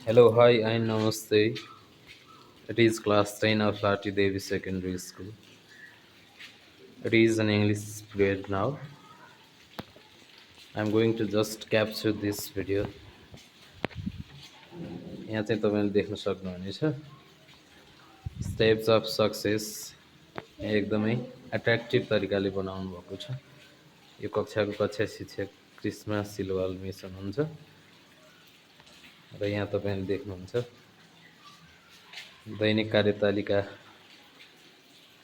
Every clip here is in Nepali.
Hello, hi, and namaste. It is class 10 of Lati Devi Secondary School. It is an English period now. I'm going to just capture this video. यहाँ चाहिँ तपाईँले देख्न सक्नुहुनेछ स्टेप्स अफ सक्सेस एकदमै एट्र्याक्टिभ तरिकाले बनाउनु भएको छ। यो कक्षाको कक्षा शिक्षक कृष्णा सिलवाल मिसन हुन्छ र यहाँ तपाईँले देख्नुहुन्छ दैनिक कार्यतालिका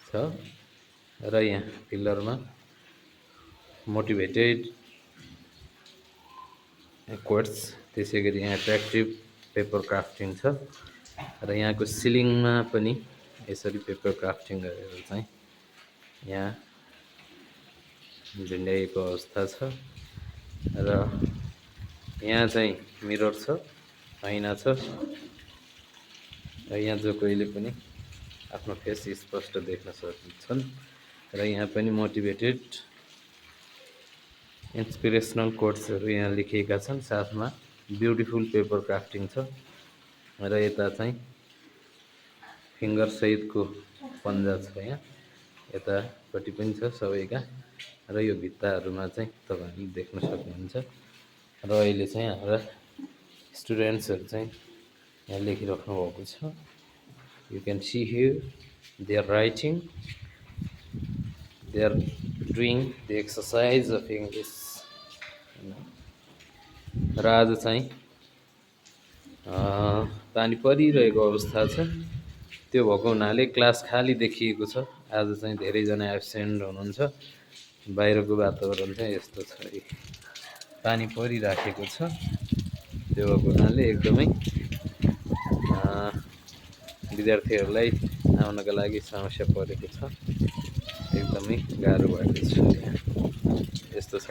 छ र यहाँ पिलरमा मोटिभेटेड कोट्स त्यसै गरी यहाँ एट्र्याक्टिभ पेपर क्राफ्टिङ छ र यहाँको सिलिङमा पनि यसरी पेपर क्राफ्टिङ गरेर चाहिँ यहाँ झुन्ड्याइएको अवस्था छ र यहाँ चाहिँ मिरर छ, ऐना छ र यहाँ जो कोहीले पनि आफ्नो फेस स्पष्ट देख्न सक्छन् र यहाँ पनि मोटिभेटेड इन्सपिरेसनल कोट्सहरू यहाँ लेखिएका छन्। साथमा ब्युटिफुल पेपर क्राफ्टिङ छ र यता चाहिँ फिङ्गर सहितको पन्जा छ, यहाँ यतापट्टि पनि छ सबैका र यो भित्ताहरूमा चाहिँ तपाईँहरूले देख्न सक्नुहुन्छ र अहिले चाहिँ हाम्रा स्टुडेन्ट्सहरू चाहिँ यहाँ लेखिराख्नु भएको छ। You can see here they are writing, they are doing the exercise of English. र आज चाहिँ पानी परिरहेको अवस्था छ, त्यो भएको हुनाले क्लास खाली देखिएको छ। आज चाहिँ धेरैजना एब्सेन्ट हुनुहुन्छ, बाहिरको वातावरण चाहिँ यस्तो छ, पानी परिराखेको छ। त्यो भएको हुनाले एकदमै विद्यार्थीहरूलाई आउनका लागि समस्या परेको छ, एकदमै गाह्रो भएको छ। यस्तो छ।